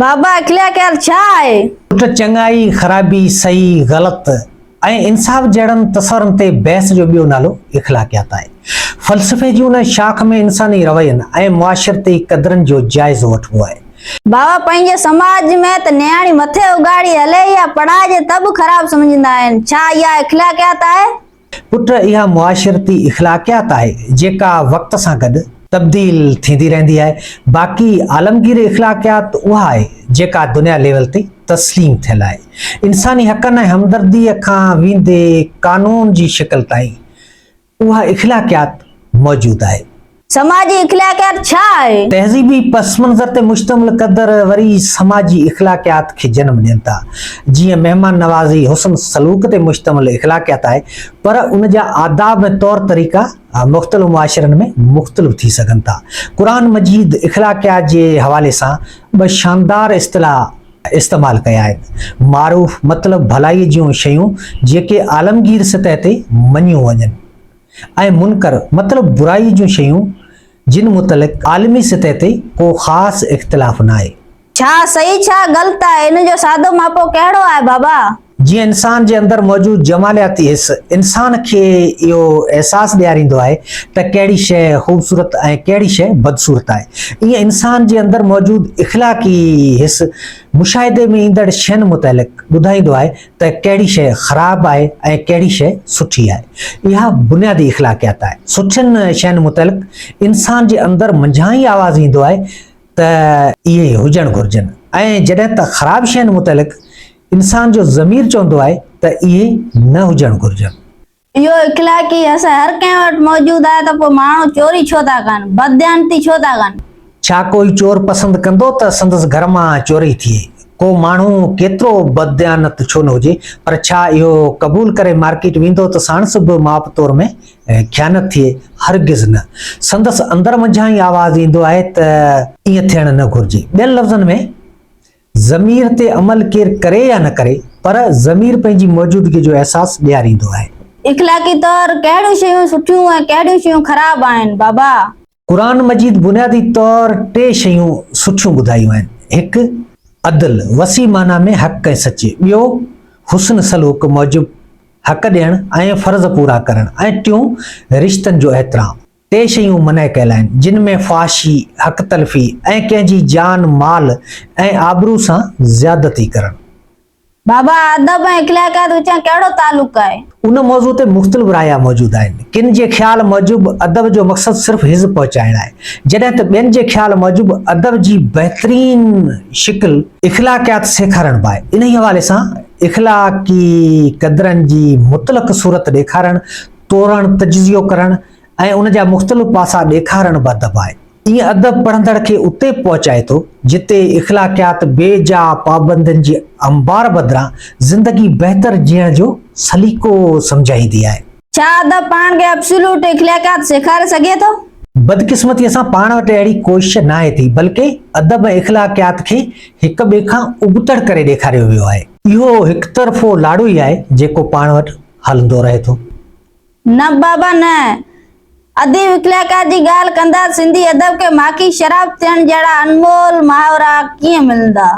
بابا اخلاقيات ڇا آهي؟ پٽ چڱائي، خرابي، صحيح، غلط ۽ انصاف جهڙن تصورن تي بحث جو ٻيو نالو اخلاقيات آهي. فلسفي جي ان شاخ ۾ انساني روين ۽ معاشرتي قدرن جو جائزو وٺبو آهي. بابا پنهنجي سماج ۾ ته نياڻي مٿي اگهاڙي هلي يا پڙهائجي ته به خراب سمجهندا آهن، ڇا اها اخلاقيات آهي؟ پٽ اها معاشرتي اخلاقيات آهي جيڪا وقت سان گڏ تبديل ٿيندي رهندي آهي باقي عالمگير اخلاقيات اها آهي جيڪا دنيا ليول تي تسليم ٿيل آهي. انساني حقن ۽ همدرديء کان ويندي قانون جي شڪل تائين اها اخلاقيات موجود آهي. سماجي اخلاقيات ڇا آهي؟ تهذيبي پس منظر تي مشتمل قدر وري سماجي اخلاقيات کي جنم ڏين ٿا. جيئن مهمان نوازي حسن سلوڪ تي مشتمل اخلاقيات آهي پر ان جا آداب ۽ طور طريقا مختلف معاشرن ۾ مختلف ٿي سگهن ٿا. قرآن مجيد اخلاقيات جي حوالي سان ٻه شاندار اصطلاح استعمال ڪيا آهن. معروف مطلب ڀلائي جون شيون جيڪي عالمگير سطح تي مڃيون وڃن ۽ منڪر مطلب برائي جون شيون جن متعلق عالمي سطح تي ڪو خاص اختلاف ناهي. ڇا صحيح ڇا غلط آهي ان جو سادو ماپو ڪهڙو آهي بابا؟ جيئن انسان جي اندر موجود جمالياتي حس انسان کي اهو احساس ڏياريندو آهي ته ڪهڙي شيء خوبصورت ۽ ڪهڙي شيء بدصورت آهي، ايئن انسان جي اندر موجود اخلاقي حس مشاهدي ۾ ايندڙ شين متعلق ٻڌائيندو آهي ته ڪهڙي شيء خراب آهي ۽ ڪهڙي شيء سٺي آهي. اها بنيادي اخلاقيات آهي. سٺين شين متعلق انسان جي اندر منجهان ئي آواز ايندو آهي ته اهي هجڻ گهرجن ۽ جڏهن ته خراب شين متعلق انسان جو ضمير چوندو آهي ته اهي نه هجڻ گهرجن. اهو اخلاقي حس هر ڪنهن وٽ موجود آهي ته پوء ماڻهو چوري ڇو ٿا ڪن؟ بدديانتي ڇو ٿا ڪن؟ ڇا ڪوئي چور پسند ڪندو ته سندس گهر مان چوري ٿئي؟ ڪو ماڻهو ڪيترو بدديانت ڇو نه هجي پر ڇا اهو قبول ڪري مارڪيٽ ويندو ته ساڻس به ماپ تور ۾ خيانت ٿئي؟ هرگز نه. سندس اندر منجهان ئي آواز ايندو آهي ته ائين ٿيڻ نه گهرجي. ٻين لفظن ۾ ضمير تي عمل ڪير ڪري يا نه ڪري پر ضمير پنهنجي موجودگي جو احساس ڏياريندو آهي. اخلاقي طور ڪهڙيون شيون سٺيون ۽ ڪهڙيون شيون خراب آهن بابا؟ قرآن مجيد بنيادي طور ٽي شيون سٺيون ٻڌايون آهن، هڪ، عدل، وسيع معنيٰ ۾ حق ۽ سچ، ٻيو، حسن سلوڪ موجب حق ڏيڻ ۽ فرض پورا ڪرڻ ۽ ٽيون، رشتن جو احترام. ٽي شيون منع ڪيل آهن، جن ۾ فحاشي، حق تلفي ۽ ڪنهن جي جان، مال ۽ آبرو سان زيادتي ڪرڻ. بابا، ادب ۽ اخلاقيات وچان ڪهڙو تعلق آهي؟ ان موضوع تي مختلف رايا موجود آهن. ڪن جي خيال موجب ادب جو مقصد صرف حز پهچائڻ آهي، جڏهن ته ٻين جي خيال موجب ادب جي بهترين شڪل اخلاقيات سيکارڻ به آهي. انهيء حوالي سان اخلاقي قدرن جي مطلق صورت ڏيکارڻ، تورڻ، تجزيو ڪرڻ ۽ ان جا مختلف پاسا ڏيکارڻ به ادب آهي. ائين ادب پڙهندڙ کي اتي پهچائي ٿو، جتي اخلاقيات بي جا پابندين جي انبار بدران زندگي بهتر جيئڻ جو سليقو سمجهائيندي آهي. ڇا ادب پاڻ کي ابسولوٽ اخلاقيات سيکاري سگهي ٿو؟ بدقسمتيء سان پاڻ وٽ اهڙي ڪوشش ناهي ٿي، بلڪه ادب ۽ اخلاقيات کي هڪ ٻئي کان ابتڙ ڪري ڏيکاريو ويو آهي. اهو هڪطرفو لاڙو ئي آهي، جيڪو پاڻ وٽ هلندو رهي ٿو. نه بابا نه. اديب اخلاقيات جي ڳالهه ڪندا ته سنڌي ادب کي ماکي شراب ٿيڻ جهڙا انمول محاورا ڪيئن ملندا.